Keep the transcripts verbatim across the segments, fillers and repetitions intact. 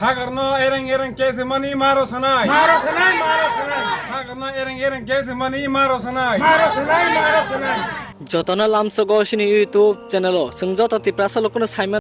Hagarno ereng ereng case mani maro sanai. Maro sanai, maro sanai. Hagarno ereng ereng case mani maro sanai. Maro sanai, maro sanai. Jotono lamsogo sini YouTube channel o. Chwng joto Tiprasa lokono saimano.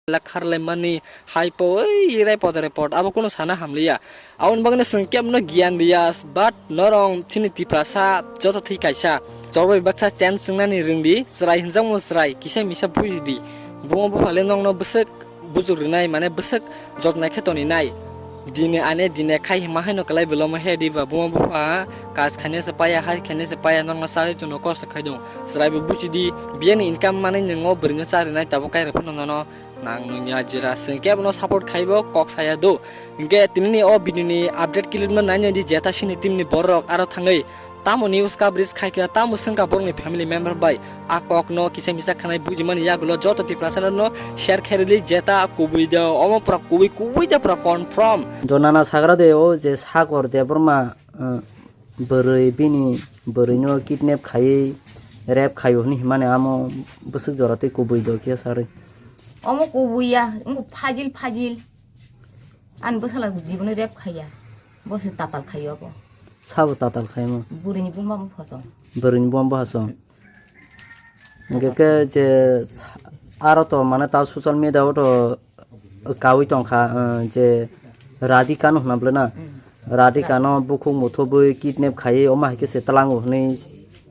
lekharlaimani, hai po, oi, rai poda report, abo kunu sana hamliya. Aboni bagwino chwng kebno giyan riya, but norong chini Tiprasa joto thwi kaisa. Chorbai baksa chance swngnani rwngdi, chwrai hinjakmano chwrai, kisa misa bujidi. Buma buphale nokno bwswk bujuk rwnai, mane bwswk jotnai khe toninai. Dine ane dine khai hima haino kwlai beloma he diba buma bupha kaj khainai se paya, hai khainai se paya, nokno charwi tono kosto khaidung. Chwraibo bujidi, biyani income manwi nwngo bwrwino charinai, tabuk kairok phano nono nang nungya jera. Chwng kebono support khaibo kok saya do. Hinkhe tinini o video ni update clip no nainai di, jeta sini team ni borok aro thangwi tamo news coverage khaikha, tamo swngkha borokni family member bai. A kokno kisa misa khanai bujimani yagulo joto Tiprasa no share khairili, jeta kubui de omo pura kubui, kubui de pura confirm. Do nana sagra de o je Sagor Debbarma, uh, bwrwi bini bwrwino kidnap khaiwi rape khaio hwnwi himani amo bwswk jora tei kubui do khe sarwi. Omo kubui ya, wngkha phajil phajil. Ani bwsala jibono rape khaiya. Bo se tatal khaio abo. Sabo tatal khaimo. Burini buma bo phoso. Burini buma bo haso. Hingke ke je sa-, aro to mane ta social media o to kawi tongkha, eh, je Radhika no hwnna bwle na. Mm. Radhika no bukhuk muthubwi kidnap khaiwi omo hai khe se tlango hwnwi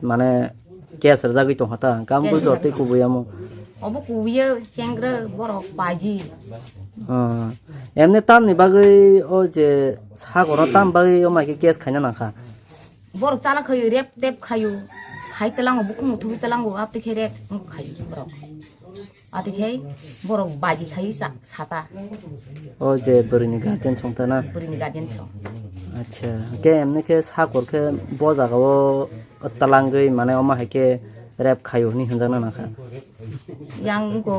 mane case rwjagwi tongkha ta. Hingke amo case bujor tei rwjagwi kubui amo. Obo kubui o chengra borok paji. Ah, emne tamni bagwi o je Sagoro tam bagwi omo hai khe case khaina nangkha. Borok chala khayo, rep tep khayo. Khai tlango, bukhuk muthubwi tlango, abtwi khe rep wng khayo borok. Abtwi khe borok baji khayo sa-, sata. O je bwrwini guardian song ta na? Bwrwini guardian song. Acha, hingke emne khe Sagor khe bo jaga o tlangwi mane omo hai khe rep khayo hwnwi hwnjakna nangkha. Yang wngkho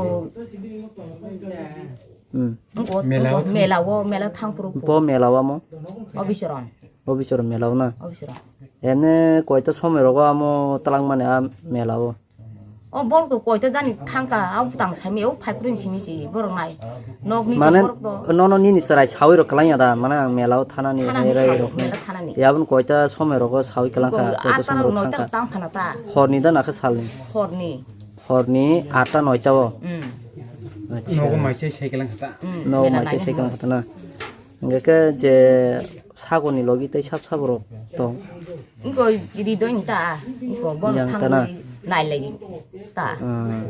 Hmm. Wngkho mela o, mela o, mela thang phuru. Bo mela o amo? Obisoron. Obisoron mela o na? Obisoron. Emne koita somoi rogo amo twlangmani a mela o? O borok to koita jani thangkha, a bwtang saimaya, o phai phuru simi si borok nai. Nokni mane borok to. Nono nini chwrai sawi rok kwlaiya da, mane ang mela o thanani hai rai rok. Mela thanani. Yabon koita somoi rogo sawi kwlangkha, koita somoi rogo thangkha. Tam phana ta. Horni da na khe salni? Horni. Horni atta noita o? Mm. Acha. Nogo mai chai sai kalang khata. Mm, nogo mai chai sai kalang khata na. Hingke ke je Sagorni logi tei sab sabo rok tong. Wngkho ridoi ni ta, wngkho bono yang ta na. Thangwi nai lai ta. Ah.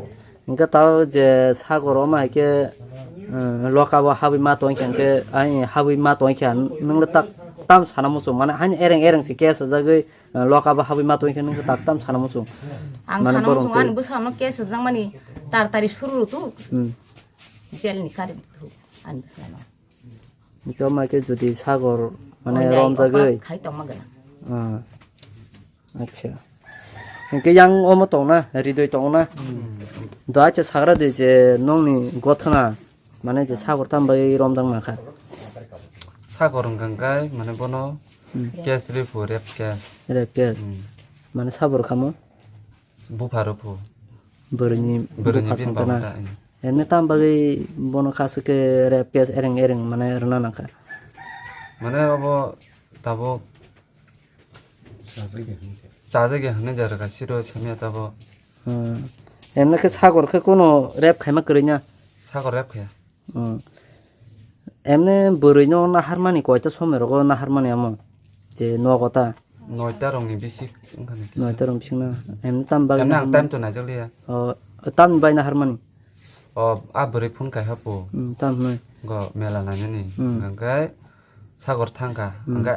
Hingke tao je Sagor o ma hai khe, eh, loka bo habwi ma tong khe, hingke ai habwi ma tong khe, nwng le tak tam sana muchung, mane haino ereng ereng se case sajagwi, eh, loka bo habwi ma tong khe nwng tak tam sana muchung. Ang mane sana borok muchung, twi ani bwskango case swijak mani tar tari suru rw tu. Hmm. Jail ni kari tu ani bwskango. Hingke ma khe jodi Sagor mane romjagwi. Khai tongma gana. Ah. Acha. Hingke yang omo tongna, ridoi tongna. Hmm. Do acha sagra de je nongni gothana, mane je Sagor tam bai romjak nangkha. Sagor hwnkha hwnkhe mane bono hmm. Case riphu, rape case. Rape case. Hmm. Mane Sagor khamo? Bupha riphu. Bwrwini bupha songkha na. Bini baba da, hmm. Emne tam bagwi bono khaswk khe rape case ereng ereng mane rwna nangkha. Mane obo tabuk Chajagya hwnwi da rwkha siro samya tabo. Hmm. Emne khe Sagor khe kuno rep khaima kwrwi na? Sagor rep khaya. Hmm. Emne bwrwi no naharmani koita somoi rogo naharmani amo? Je nogo ta? Noita rokni bisik wngkha na kisa. Noita rok bisik na. Emne tam bagwi naharmani? Emne ang time to naijakliya. O, tamni bai naharmani? O, a bwrwi phone kaiha po. Hmm, tam hwnwi. Go mela nainani. Hmm. Hwnkhe Sagor thangkha, hmm. Hwnkhe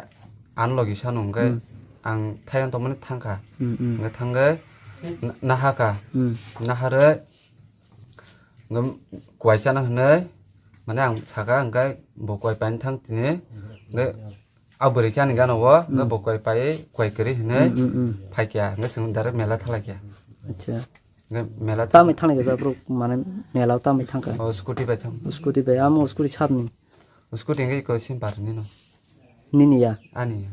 ani logi sano hwnkhe hmm. Ang thaiyan tongmani thangkha. Hmm, hmm. Hwnkhe thangkhe na-, nahakha. Hmm. Naharwi hwnkhe kuai chana hwnwi mane ang sakha, hwnkhe bo kuai paini thang tini. Hwnkhe a bwrwi khe ani gana o, hwnkhe hmm. Bo kuai pai, kuai kwrwi hwnwi hmm, hmm, hmm. Phaikha, hwnkhe chwng direct mela thalaikha. Acha. Hwnkhe mela tha- Tamwi thangkha jabruk, mane mela o tamwi thangkha? O scooty bai thang. Scooty bai, amo scooty sabni? Scooty hwnkhe iko sim par nino. Nini ya? Ani ya.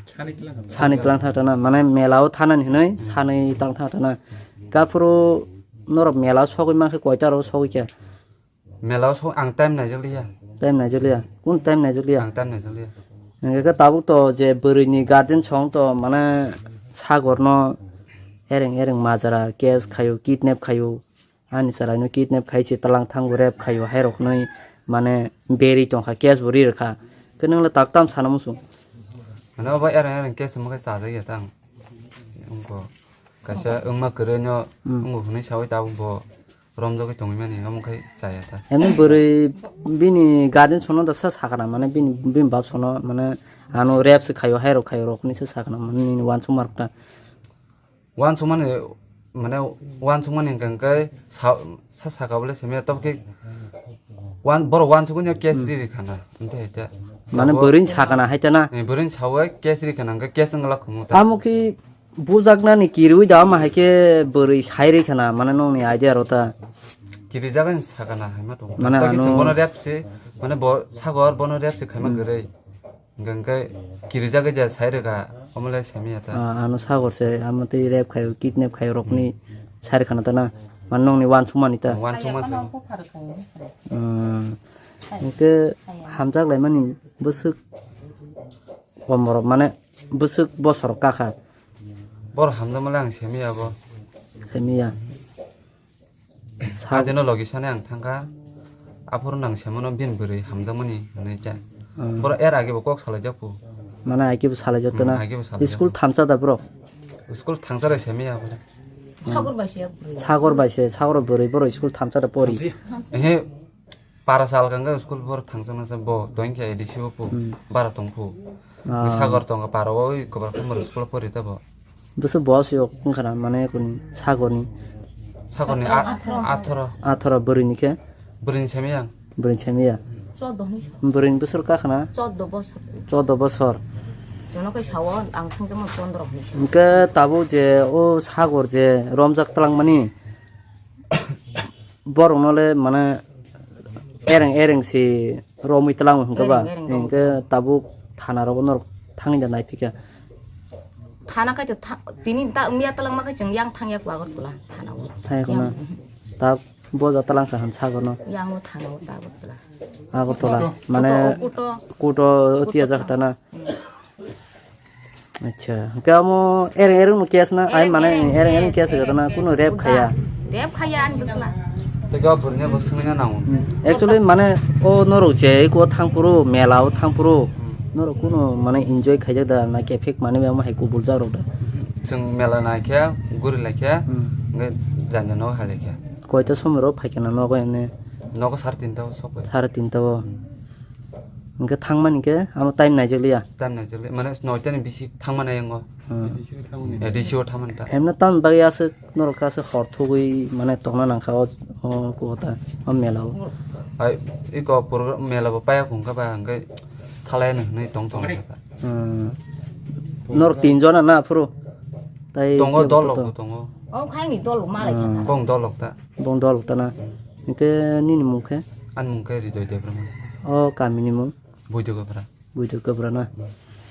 Sani tlang thang thana, mane mela o thanani hwnwi sani tlang thang thana. Kaphuru norok mela o sogwi mankhe koita ro sogwi khe? Mela o so ang time naijakliya. Time naijakliya? Kun time naijakliya? Ang time naijakliya. Hwnkhe khe tabuk to je bwrwini guardian song to mane Sagor no ereng ereng majra case khayo, kidnap khayo. Ani chwraino kidnap khai se talang thango, rape khaio hai rok hwnwi mane beri tongkha, case bo ri rwkha. Khe nwng le tak tam sana muchung? Mane obo ereng ereng case wngkhe chajak ya tang. Wngkho kaisa wngma kwrwino Hmm. wngkho hwnwi sawi tabuk bo romjagwi tongwi mani, omo khai chaya ta. Eno bwrwi bini guardian sono da sa sakana, mane bini, bini bap sono, mane ano rape se khaio, hai rok khaio rok ni se sakana, mane nini wansukma rok ta. Wansukmani, mane wansukmani hwnkha hwnkhe sa, sa saka bole simi tabuk khe wan, borok wansukgwi no case Hmm. ri ri khana, hwnkhe hai ta. Mane Tabuk bwrwini sakana hai ta na? Eh, bwrwini sawi case ri khana, hwnkhe case wngla khumu ta. Amo khe bujaknani kirwi da, ama hai khe bwrwi sai rwi khana, mane nokni idea rw ta. Kirijagani sakana hai ma tongo. Mane Tei ano chwng bono rep se, mane bo sagor bono rep se khaima Hmm. kwrwi. Hwnkhe, hwnkhe kirijagwi je sai rwkha, omo le simi ya ta. Ah, ano sagor se, amo tei rape khaio, kidnap khaio rokni sai rwkhana ta na? Mane nokni wansukmani ta? Wansukma se. Hmm. Hwnkhe hamjak laimani bwswk Komorok mane bwswk bosor kakha. Bor hamjakmale ang semiya bo. Semiya. Sa- Adino logi sani ang thangkha. Aphuru nang semano bin bwrwi hamjakmani hwnwi khe. Hmm. Boro er age bo kok salai jakphu. Mane age bo salai jakto Hmm, na? Age bo salai jakphu. School thamsa da bro? School thangsa re semiya bo. Sagor bai se bwrwi. Sagor bai se, sagor bwrwi boro school thamsa da pori. Ehe, Para sal kangkhe school por thangjaknai se bo, doin khe A D C o phu, Hmm. bara tong phu. Ah. Sagor tong para o, oi, kobar khumbar school pori ta bo. Bwswk boss yok wngkha na, mane kuni sagorni? Sagorni a-, atharo. Atharo. Atharo bwrwini khe? Bwrwini semi yang. Bwrwini semi ya? Choddo hwnwi sa. Bwrwini bwswk kakha na? Choddo bosor. Choddo bosor. Jono kai sao, ang sungjakmani pondro hwnwi sa. Hwnkhe tabuk je o sagor je romjak twlangmani, Borokno le mane ereng ereng se romwi twlango hwnkhe ba? Ereng, ereng romwi. Hwnkhe tabuk thana rogo norok thangwi da naiphikha? Thana kaitor tha-, tini ta miya twlangma khe chwng yang thangya kho Agartala thana o. Thangya kho na? Yang. Ta boja twlangkha han sagorno. Yang o thana o ta Agartala. Agartala. Kuto, mane kuto, kuto. Kuto tiya jak ta na? Hmm. Acha, hwnkhe amo ereng ereng no case na, ai mane ereng ereng case gata na, kuno rape khaya. Rape khaya ani bwsla. Tei khe o bwrwini bo swngwi na nango. Hmm. Actually mane o norok je ko thangphuru, mela o thangphuru, Hmm. norok kuno mane enjoy khaijak da na, khe fake mane omo hai kubul jak rok da. Chwng mela nai khe, guri lai khe, Hmm. hwnkhe janja nogo hai lai khe. Koita somoi ro phai khe na nogo ene? Nogo sare tinta o sok bai. Sare tinta o. Hmm. Hwnkhe thangmani khe amo time naijakliya. Time naijakliya, mane noita ni bisi thangmani yango. Hmm. A D C o thangmani ta. Hemno tamni bagwi aswk norok khe aswk hor thugwi mane tongna nangkha o, o kota, o mela o. Ai, iko program mela bo paya khungkha ba hwnkhe thalai no hwnwi tong tong kha. Hmm. Norok tin jona na phuru? Tai tongo, tebo dol to rok to. Bo tongo. O khaini dol rok malai kha. Hmm. Bong dol rok ta. Bong dol rok ta na. Hwnkhe nini mung khe? Ani mung khe Ridoy Debbarma. O kami ni mung? Buidu Gabra. Buidu Gabra na.